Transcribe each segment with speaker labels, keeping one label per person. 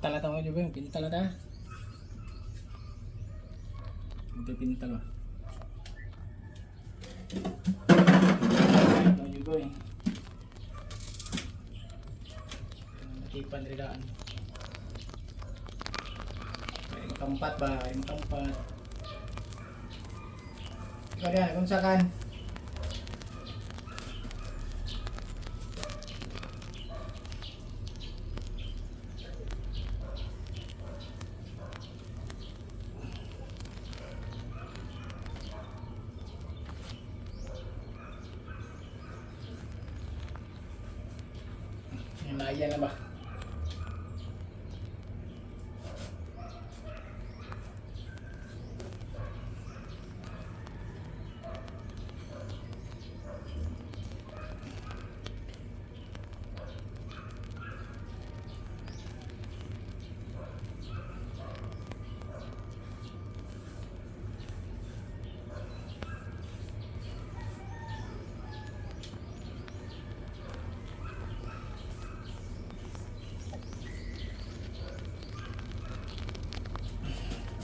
Speaker 1: Pintal na tawag ba? Pintal na ta. Ito pintal ba? Ito juga eh. Nakipan rin daan. Ay, makampat ba? Ay, makampat. Ikaw diyan, kung sakan. Naya na ba?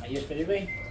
Speaker 1: Ayos pa di ba eh?